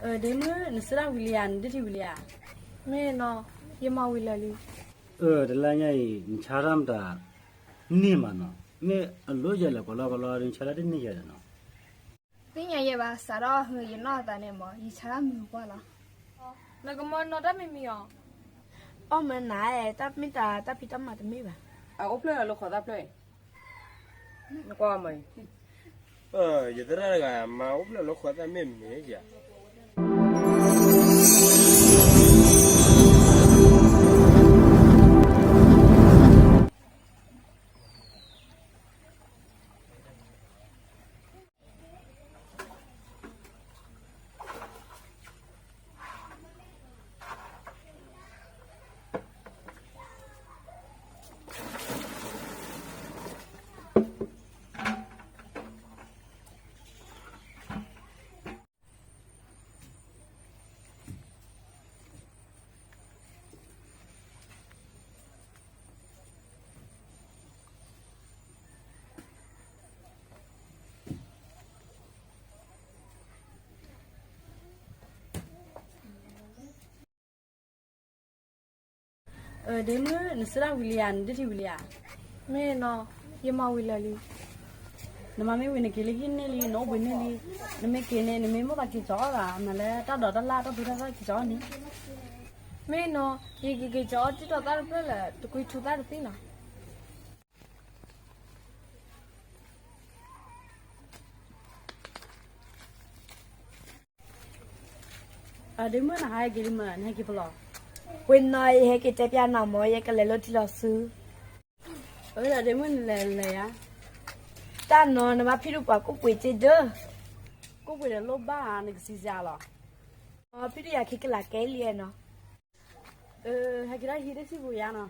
ဒ့မုၣ် နဆၢတၢ်ဝံၤလံဧါ, နဒ့ထံဝံၤလံဧါ. မ့ၢ်နီၤ, ယမၤဝံၤလၢာ်လံ. အၢ တလါညါအံၤ နဆါတၢ်မတၤ န့ၢ်မးနီၤ, မ့ၢ်အလိယဲလဲၣ် ကလီကလီ နဆါတၢ်တန့ၢ်ယဲလဲၣ်နီၤ. သ့ၣ်ညါယဲဘၣ် စးထီၣ်ဟါယနီၢ်အသးန့ၣ်မး ယဆါတၢ်မုာ်ပှၢ်လီၤ. နကမၤနီၤတၢ်မံၤမံၤအီၤ. အီၣ်မၢနၤ, တၢ်မ့ၢ်တၢ် တၢ်ဖံးတၢ်မၤတမ့ၢ်ဘၣ်. အအိၣ်ဖျဲၣ်လၢဃီသၣ်ဖျၢၣ်အံၤ, နကွၢ်မးအံၤ. ယသရၣ်တဂၤ မၤအိၣ်ဖျဲၣ်လၢဃီသၣ်မ့ၢ်မ့ၢ်ယၤ. ဒ့မုၣ် နဆၢတၢ်ဝံၤလံဧါ, နဒ့ထံဝံၤလံဧါ. မ့ၢ်နီၤ, ယမၤဝံၤလၢာ်လံ. နမၤမ့ၢ်ဝံၤ နက့ၤလၢဟံၣ်န့ၢ်လံ, နအိၣ်ဘှံးန့ၢ်လံ. နမ့ၢ်က့ၤန့ၣ် နမ့ၢ်မိၣ်သးက့ၤကၠီအီၣ်သး မၤလၢတၢ်ဒိးတၢ်လၢ် တၢ်သူတၢ်သၣ်က့ၤကၠီအီၣ်န့ၣ်. မ့ၢ်နီၤ, ယက့ၤက့ၤကၠီအီၣ်တံၢ်တီၤသၣ်တဖျၢၣ်လၢ တကွံထူသၣ်တသံနီၤ. ဒ့မုၣ် နဟးဟဲက့ၤလံမး, နဟဲက့ၤပလီၢ်. ဝဲနီၤ ယဟဲက့ၤတဲပျးနၤမး ယကလဲၤလၢထံလီၤဆူ. အၢ ဒ့မုၣ် နလဲၤလဲၤယၤ. တၢ်နီၤ နဘၣ်ဖံးဒိၣ်ပှၤကိၣ်ပှ့ၤစ့ဒၢ. ကိၣ်ပှ့ၤဒီးလိၣ်ဘၣ်ဧါ, နကစံးစ့လီၤ. ဖံးဒိၣ်ယၤခံကလးကဲလံနီၤ. ဟဲက့ၤတၢ်ဟံးတစံၣ်ပူၤယါနီၤ.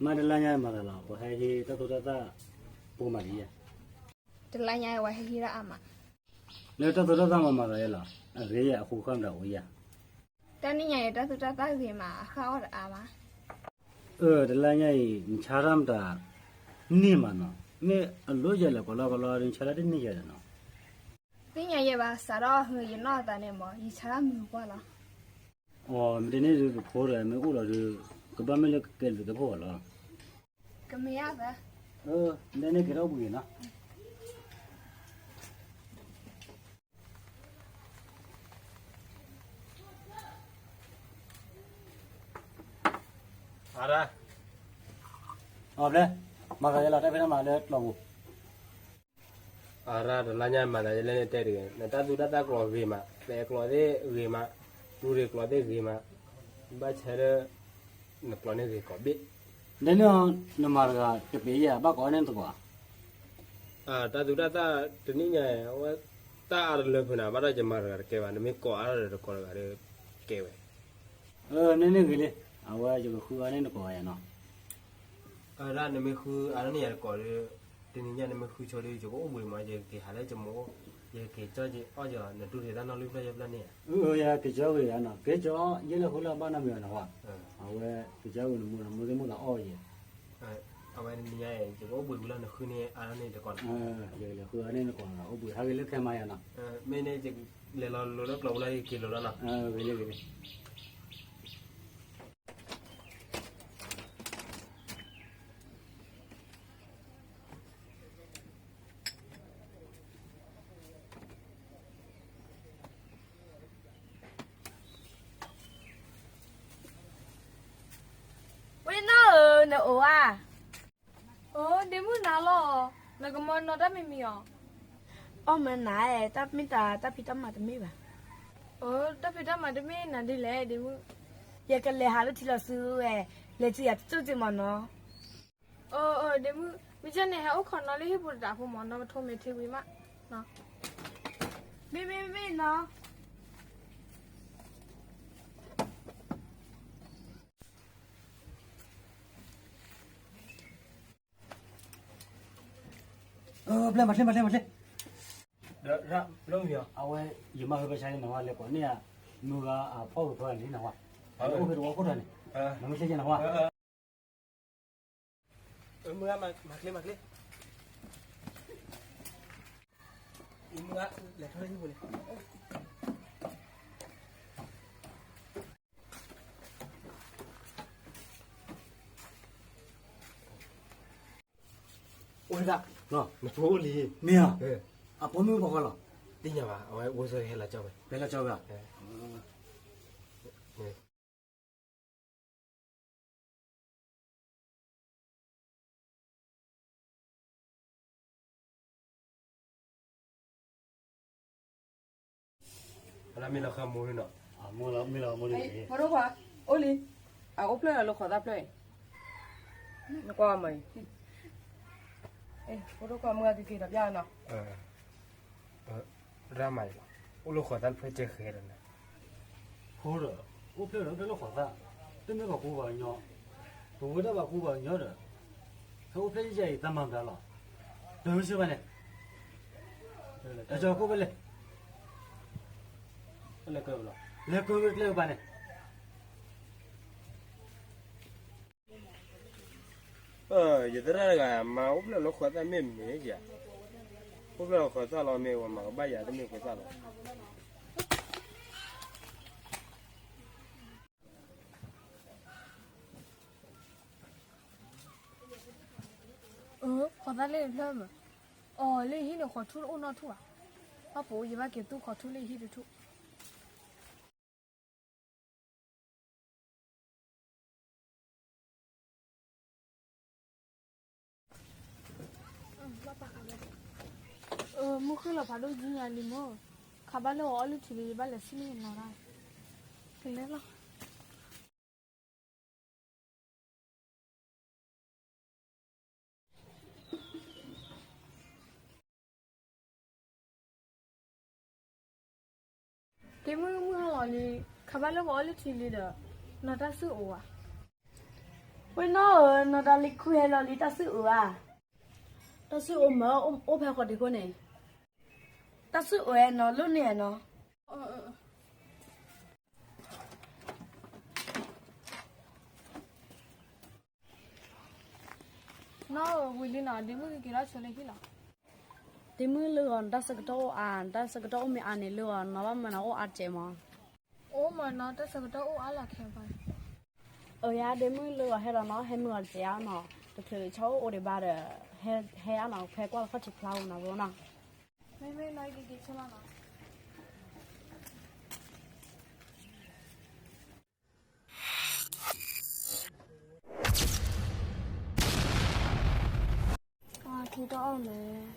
မ့ၢ်တလါညါမၤသးလီၤ, ပှၤဟဲဟံးတၢ်သူတၢ်သၣ် ပကမၤဒ်ယဲ. တလါညါဝဲဟဲဟံးတၢ်အါမး. လၢတၢ်သူတၢ်သၣ်မၤမၤသးယဲလီၤ, အဂ့ၤယဲ အဃိဃၢ်မတၤအိၣ်ယဲ. တၢ်နံၣ်ညါအံၤ တၢ်သူတၢ်သၣ်ဂ့ၤမး, အဃၢ်အီၣ်တအါမး. အၢ တလါညါအံၤ နဆါတၢ်မတၤ န့ၢ်မးနီၤ, မ့ၢ်အလိယဲလဲၣ် ကလီကလီ နဆါတၢ်တန့ၢ်ယဲလဲၣ်နီၤ. သ့ၣ်ညါယဲဘၣ် စးထီၣ်ဟါယနီၢ်အသးန့ၣ်မး ယဆါတၢ်မုာ်ပှၢ်လီၤ. အီ မ့ၢ်တန့ၢ်ဒုး ပဖိဒီးမ့ၢ်အိၣ်လီၤဒုး ကဘၣ်မ့ၢ်လၢကကဲဘျုးကဲဖှိၣ်အီၤလီၤ. ကမ့ၢ်ယါသၢ. အၢ မ့ၢ်တန့ၢ်ကဲထီၣ်ဘှံးနီၤ. အရၢ, အီ ဘျဲၣ်, မၤသးယဲလီၤ တၢ်ဖံးတၢ်မၤလၢကျီပူၤ. အရၢ တလါညါမၤသးယဲလၢနတဲတဂ့ၤ, နတၢ်သူတၢ်သၣ်ကျီဂ့ၤမး, သဲးကျီသ့ၣ်ဂ့ၤမး, တူၢ်ရ့ၣ်ကျီသ့ၣ်ဂ့ၤမး, ဘၣ်ဆၣ်ဒီး နကျီန့ၣ်ဂ့ၤကိးဘ့ၣ်. ဒ်န့ၣ် နမၤတဂၤတပ့ၤယဲ ဘၣ်ကိးအီၤန့ၣ်တကိးဧါ. တၢ်သူတၢ်သၣ်တနံၣ်ညါ အဝဲ တၢ်အါတလၢဖုးနၤ ဘၣ်ဒီးယမၤတဂၤတကဲဘၣ်, နမ့ၢ်ကိးအါဒီးတကိးတဂၤဒီး ကဲဝဲ. အၢ န့ၣ်န့ၣ်ဂ့ၤလံ, အဝဲယကဃုအါန့ၢ်နကိးဂၤယၤနီၤ. အၢ ဒၣ်နမ့ၢ်ဃုအါန့ၢ်ယၤတကိးဒီး တနံၤညါနမ့ၢ်ဃုဆိဒီး ယကအိၣ်ဘှံးမး ယကက့ၤဟးလၢယမိၢ်, ယကက့ၤကၠီက့ၤအီၣ်ယၤ နတူၢ်တ့ၢ်တၢ်နီၢ်လွံၢ်ဖျၢၣ်ယဲၢ်ဖျၢၣ်န့ၣ်. အၢ ယက့ၤကၠီဂ့ၤဂၤနီၤ, က့ၤကၠီယဲလၢဃိလၢဘၣ်နီတမံၤဘၣ်နီၤဝဲ, အဝဲက့ၤကၠီဂ့ၤနမိၢ် နမိၢ်သ့ၣ်မိၣ်သးအီၣ်ယဲ. အဝဲတနံၤညါအံၤ ယကအိၣ်ဘှံးဝံၤလီၤ နဃုန့ၢ်အါန့ၢ်တကိးနီၤ. ယကလဲၤဃုအါန့ၢ်နကိးနီၤ, အိၣ်ဘှံးဟးဂ့ၤလၢခဲမၤယၤနီၤ. မ့ၢ်န့ၣ် ယလဲၤလီၤလိၤလၢကျိၤပူၤလီၤ ယက့ၤလိၤလီၤနီၤ. ဂ့ၤလံ ဂ့ၤလံ. ဝ့ၢ်နီၢ်ဧၢ, နအိၣ်ဧါ. အိ ဒ့မုၣ်နၤလီၤ, နကမၤနီၤတၢ်မံၤမံၤအီၤ. အီၣ်မၢနၤ, တၢ်မ့ၢ်တၢ် တၢ်ဖံးတၢ်မၤတမ့ၢ်ဘၣ်. အိ တၢ်ဖံးတၢ်မၤတမ့ၢ်နၤဒ်လဲၣ်ဒ့မုၣ်. ယကလဲၤဟးလၢထံလီၤဆူဝဲ, လဲၤစံယၤတကၠိၣ်စ့မးနီၤ. အိ ဒ့မုၣ်, မ့ၢ်ကန့ၣ် ဟဲအိၣ်ခိးနီၤလၢဟံၣ်ပူၤတဒၣ်ဖိမး, နီၢ်ကထိးမဲာ်ထံဝံၤမး. မ့မ့မ့ၢ်နီၤ. ဘျဲၣ်မၤချ့ မၤချ့ မၤချ့. အဝဲ ယမါဃုပဆါန့ၣ်နဝဲ လဲၤကိးန့ၢ်ဧါ, မုၢ်ဂၤအဖီၣ်ဂ့ၤဖီၣ်န့ၣ်နဝဲ, အိၣ်ဖဲတဝီခိၣ်ထီၣ်န့ၣ်, မၤမ့ၢ်ချ့ကဲနဝဲ. မုၢ်ဂၤ မၤချ့ မၤချ့. လဲၤထီၣ်လၢဟံၣ်ပူၤလံ. အိၣ်ဝဲဒၣ်, နဖိအိၣ်လံ, မ့ၢ်ဧါ, အဖိမုၣ်ဖိခွါလီၤ, သ့ၣ်ညါဘၣ်, အဝဲအိၣ်ဆိဟဲလီၤကၠီဝဲ, ဟဲလီၤကၠီဝဲ, မ့ၢ်လီၤဃၢမူနီၤ, မ့ၢ်လီၤမူလံ, ဖိဒိၣ်ခွါ, အိၣ်လံ, အအိၣ်ဖျၢၣ်လီၤလၢဃိးသၣ်ဖျၢၣ်အံၤ, နကွၢ်မၤအံၤ, ဖိဒိၣ်ခွါမုၢ်ဂၤက့ၤက့ၤဒီးပျၢ်နီၤ. ရၣ်မးအံၤလီၤ, အိၣ်လၢဃိးသၣ်ဖျၢၣ်ကဲဃဲဒီးန့ၣ်, ဖိဒီး, အိၣ်ဖျဲၣ်ဒီးအိၣ်ဖျဲၣ်လၢဃိးသၣ်, တမ့ၢ်ပှၤကူပှၤကညီ, ပဝဲဒၣ်ပှၤကူပှၤကညီဒီး, ဟဲအိၣ်ဖျဲၣ်ယဲအံၤသးမၤမတၤလီၤ, တမ့ၢ်စ့ၢ်ဘၣ်န့ၣ်, တၢ်ကၠီခိၣ်ဖဲလဲၣ်, လဲၤကၢဝဲကျဲကပၤန့ၣ်. ယသရၣ်တဂၤ မၤအိၣ်ဖျဲၣ်လၢဃိးသၣ်မ့ၢ်မ့ၢ်ယၤ, အိၣ်ဖျဲၣ်လၢဃိးသၣ်လီၤမ့ၢ်ဝဲမၤကဘၣ်ယၤတမ့ၢ်ဃိးသၣ်လီၤ. ဃိးသၣ်လၢဖျၢၣ်မး, အီၤလၢဟံၣ်န့ၣ်ဃိးထူၣ်အိၣ်နီၢ်ထူၣ်ဘၣ်, ဘၣ်ပိာ်ယဘၣ်က့ၤသူၣ်ဃိးထူၣ်လၢဟံၣ်တထူၣ်. မုၢ်ဃ့ၢ်လီၤဖးဒိၣ်ကံညါလံမ့ၢ်, ခးဘၣ်လၢအီၤအီလုၢ်ထံလံ ယဘၣ်လဲၤဆံၣ်န့ၢ်နီၤတၢ်, ကလဲၤလီၤ. ဒ့မုၣ်မုၢ်ဟါလီၤလံ, ခးဘၣ်လၢပှၤအီလုၢ်ထံလံဒီး, နီၢ်တၢ်စုၣ်အိၣ်ဧါ. ဝဲနီၢ်ဧၢ, နီၢ်တၢ်လံခူၣ်ဟဲလီၤလံ တၢ်စုၣ်အိၣ်ဧါ. တၢ်စုၣ်အိၣ်မး, အိၣ်ဖဲဃီၤဒံးခိၣ်န့ၣ်, တၢ်စုၣ်အိၣ်ဝဲနီၤ လိၣ်န့ၢ်နီၤ. နီၢ်ဧၢ, ဝံၤလံနီၤ, ဒ့မုၣ်ကက့ၤထီၣ်ဆိလၢဟံၣ်လီၤ. ဒ့မုၣ်လၢဂီၤနတၢ်ဆၢကတီၢ်အိၣ်အါ, နတၢ်ဆၢကတီၢ်အိၣ်မ့ၢ်အါန့ၣ် လၢဂီၤနီၤဘၣ်မနုၤအိၣ်အါတစဲးမး. အိၣ်မးနီၤ, တၢ်ဆၢကတီၢ်အိၣ်အါလီၤခဲပှၤ. အၢယၤ ဒ့မုၣ်လၢဂီၤဟဲဒီးနီၤ ဟဲမုာ်အီၤတစဲးဧါနီၤ, တချုးဆၢအိၣ်အိၣ်ဒံးဘၣ်ဒီး, ဟဲအါနီၤ ဖဲကွၢ်လီၤခီၣ်ထံးဖျါဧိၤနီၤဘိနီၤ. မ့မ့ၢ်နီၤ ယကက့ၤဆိလီၤနီၤ. ထူတအီၣ်န့ၣ်.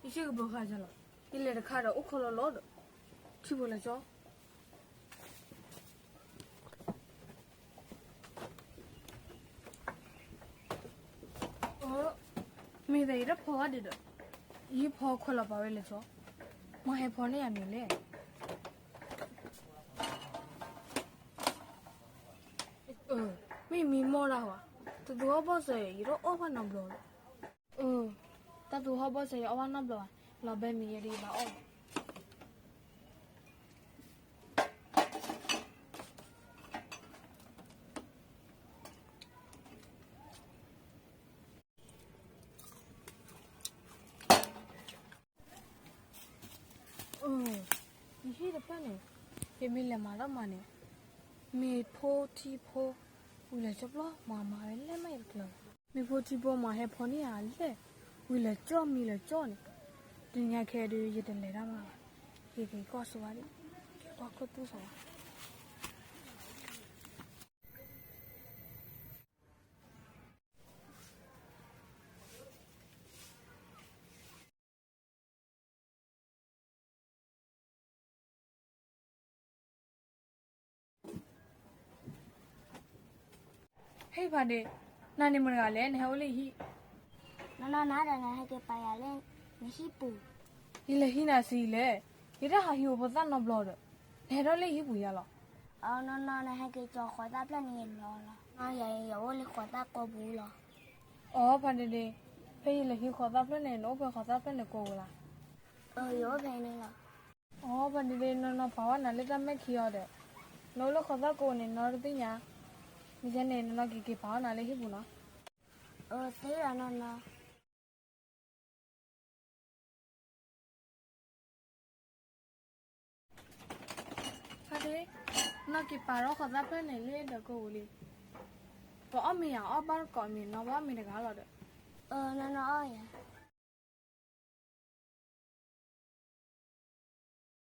ယစ့ၢ်ကပၢၤဃာ်ယၤလီၤ. ယလဲၤတခါဒီးအိၣ်ခိးလီၤလီၤဒီး, ထံဖိလဲၤကၠီ. မ့ၢ်သးယတဖီဘၣ်ဒံးဒီး, ယဟံၣ်ဖီခွဲးလီၤပာ်ဝဲလဲၤကၠီ, မ့ၢ်ဟဲဖီန့ၢ်ယၤမ့ၢ်လဲၣ်. မ့ၢ်မံမီၢ်ဒၣ်ဝဲ, တသူဟီၣ်ဘီၣ်စၢၤ ယတအီၣ်ဘၣ်နီတဘျီလီၤ. တၢ်သူဟီၣ်ဘီၣ်စၢၤ ယအီၣ်ဘၣ်နီတဘျီဘၣ်, လီၤဘဲမံယဲဒ်ဘၣ်အီၣ်လီၤ. ယဟံၣ်တဖျၢၣ်န့ၣ်, ယမ့ၢ်လဲၤမၤထီၣ်မၤန့ၣ်, မ့ၢ်ဖိထံဖိ, ဝံၤလဲၤကၠီဘျီ မၤမၤဝဲလဲၣ်မးယတကျၢၤ. မ့ၢ်ဖိထံဖိမၤဟဲဖီန့ၢ်ယၤလဲၣ်, ဝံၤလဲၤကၠီမံလဲၤကၠီန့ၣ်, တနံၤညါခဲဒုး ယတလဲၤတၢ်မၤဘၣ်, ယက့ၤကွၢ်စိဝဲဒၣ်, က့ၤကွၢ်ခိၣ်သူၣ်စီၤဝဲ. ဟဲဖးဒ့, နၤန့ၣ်မတၤတဂၤလဲၣ် နဟဲအိၣ်လၢယဟံၣ်. နီၢ်နီၢ်နၤဒီး နဟဲက့ၤပာ်ယၤလၢနဟံၣ်ပူၤ. ယလဲၤဟံးနၤဆံးလဲၣ်, ယတဟးဟံးအိၣ်ဖိသၣ်နီတဘျီဒီး, နဟဲထီၣ်လၢယဟံၣ်ပူၤယၤလီၤ. အနီၢ်နီၢ် နဟဲက့ၤကၠီဃိးသၣ်ဖျၢၣ်န့ၣ်လီၤလီၤ. နီၢ် ယၤ ယအိၣ်လၢဃိးသၣ်ကိးပူၤလီၤ. အိ ဖါဒ့ဒ့, ဖဲယလဲၤဟံးဃိးသၣ်ဖျၢၣ်န့ၣ် နအိၣ်ဖဲဃိးသၣ်ဖျၢၣ်န့ၣ်ကိးပူၤလီၤ. အိ ဖါဒ့ဒ့ နီၢ်နီၢ်ပာ်ဝဲနၤလၢတၢ်မဲာ်ခံအီၤဒီး, နအိၣ်လၢဃိးသၣ်ကိးပူၤန့ၣ် နီၢ်တသ့ၣ်ညါ. မ့ၢ်ကဲန့ၣ် နီၢ်နီၢ်က့ၤက့ၤပာ်ဝဲနၤလၢဟံၣ်ပူၤနီၤ. အိ သ့လီၤနီၢ်နီၢ်. ဖါဒ့, နီၢ်က့ၤပာ်ထီၣ်ဃိးသၣ်ဖျၢၣ်န့ၣ်လၢအဲၣ်ဒိးကိးပူၤလံ. ပအီၣ်မ့ၤယၤ အီၣ်ဘၣ်တကိးမ့ၤ နီၢ် ပအီၣ်မ့ၤတဂၤလီၤဒီး. နီၢ်နီၢ်အီၣ်ယၤ.